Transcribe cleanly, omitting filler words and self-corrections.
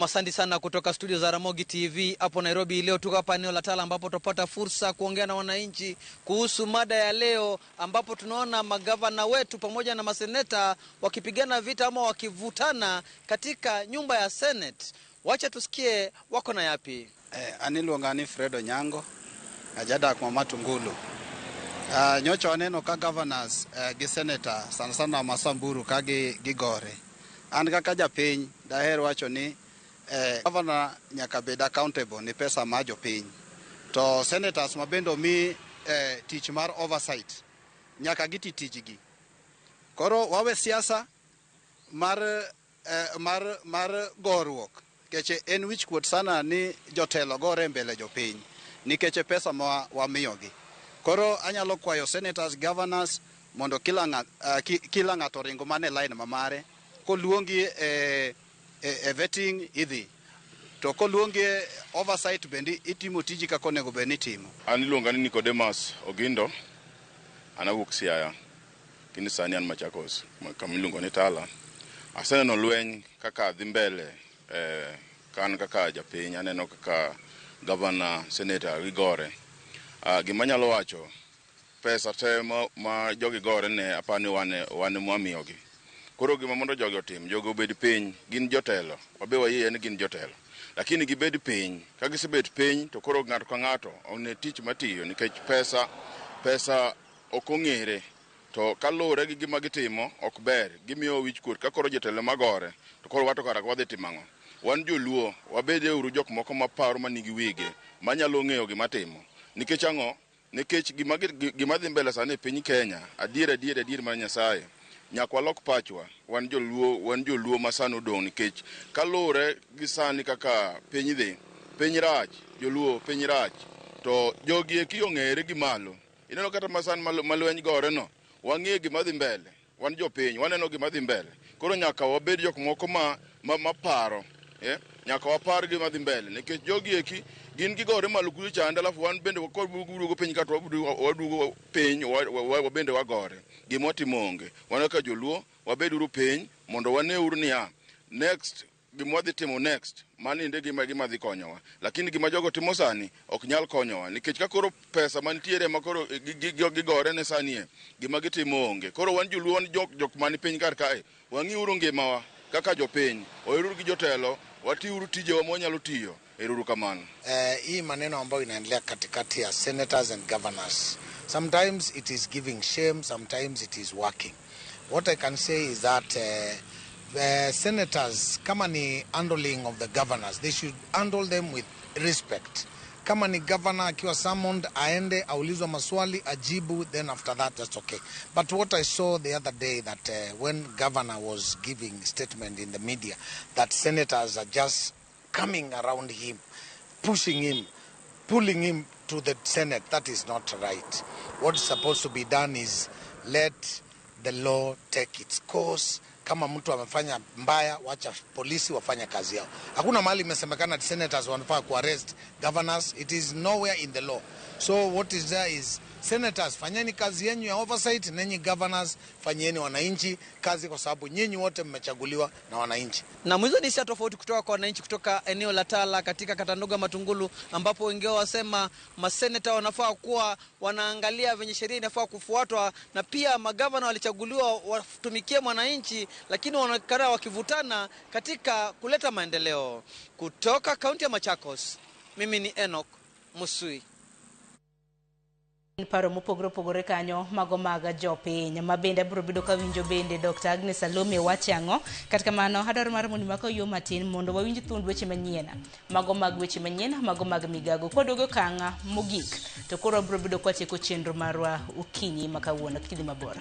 Asante sana kutoka studio za Ramogi TV hapo Nairobi. Leo tuko hapa eneo la Tala ambapo tutapata fursa kuongea na wananchi kuhusu mada ya leo, ambapo tunaona magavana wetu pamoja na maseneta wakipigana vita ama wakivutana katika nyumba ya Senate. Wacha tusikie wako na yapi. An iluonga ni Fred Onyango, ajadak ma Matungulu. Nyocha waneno ka governors gi senator sana sana ma Samburu ka gi gigore. An kaka japiny daher wacho ni governor nyaka bed accountable ni pesa ma jopiny. To senators ma bende omi tich mar oversight nyaka giti tijgi. Koro wawe siasa mar goruok nikech en wich kuot sana ni jotelo gore mbele jopiny nikech pesa ma wamiyogi. Koro anyalo kwayo senators, governors mondo kila ng'ato oringo mana e line mamare. Koluongi e vetting idhi. To koluongi e oversight bende itimo tiji kaka onego bed ni itimo. An iluonga ni Nicodemus Ogindo, an awuok Siaya, kendo sani an Machakos, kama iluongo ni Tala. Aseneno lweny kaka dhi mbele kan kaka japiny, aneno kaka governor, senator gigore. Gima anyalo wacho, pesa te ma jogi gore ne apani wan mwamiyogi. Koro gima mondo jogi otim, jogi obed piny, gin jotelo, wabe wayie ni gin jotelo. Lakini gibed piny, ka gisebet piny to koro ng'ato ka ng'ato one tich matiyo nikech pesa ok ong'ere. To kaluwore gi gima gitimo ok ber, gimiyo wich kuot ka koro jotelo magore, to koro wato kara wadhi timo ang'o? Wan joluo, wabede uru jok moko maparo manigi wige, manyalo ng'eyo gima timo. Nikech ang'o? Nikech gima dhi mbele sani e piny Kenya, adier adier adier mar Nyasaye, nyaka walok pachwa, wan joluo ma sani odong' nikech kaluwore gi sani kaka piny dhi, piny rach, joluo piny rach. To jogi eki ong'ere gi malo. Ineno kata ma sani ma lweny gore no, wang'e gima dhi mbele. Wan jopiny, waneno gima dhi mbele. Koro nyaka wabed jok moko ma paro. Nyaka wapar gima dhi mbele nikech jogi eki gin gigore malo kucho chande alafu wan bende waduogo piny kato waduogo piny wabende wagore. Gima watimo onge. Wan kaka joluo wabeduru piny mondo waneuru niya next gima wadhi timo next mano ende gima dhi konyowa. Lakini gima jogo timo sani ok nyal konyowa nikech ka koro pesa mantiere ma koro gigore ne sani e gima gitimo onge. Koro wan joluo wan jok mani piny kar kae wang'iuru ngimawa kaka jopiny, oheruru gi jotelo, watiuru tijewa mwanyalo tiyo. Ero kamano. Hii maneno ambayo inaendelea katikati ya senators and governors, sometimes it is giving shame, sometimes it is working. What I can say is that the senators, kama ni handling of the governors, they should handle them with respect. Kama ni governor akiwa summoned, aende aulizwe maswali ajibu, then after that that's okay. But what I saw the other day, that when governor was giving statement in the media that senators are just coming around him, pushing him, pulling him to the Senate, that is not right. What is supposed to be done is let the law take its course. Kama mtu amefanya mbaya, wacha polisi wafanye kazi yao. Hakuna mahali imesemekana ati senators wanafaa kuarrest governors. It is nowhere in the law. So what is there is, senators, fanyeni kazi yenu ya oversight, nenyi governors fanyeni wananchi kazi, kwa sababu nyinyi wote mmechaguliwa na wananchi. Na hizo ni hisia tofauti kutoka kwa wananchi kutoka eneo la Tala katika kata ndogo ya Matungulu, ambapo wengi wao wasema maseneta wanafaa kuwa wanaangalia venye sheria inafaa kufuatwa, na pia magavana walichaguliwa watumikie mwananchi, lakini wanaonekana wakivutana katika kuleta maendeleo. Kutoka kaunti ya Machakos, mimi ni Enoch Musui. Paro mopogore opogore kanyo mago mag jopiny ma bende abiro bedo kawinjo bende Dr. Agnes Salome wacho ang'o. Kata kamano adwaro mar mondo imaka yo matin mondo wawinj thund weche manyien mago mag weche manyien mago mag migago kwaduogo okang' mogik to koro wabiro bedo kwatieko chenro marwa okinyi ma kawuono. Kik idhi mabor.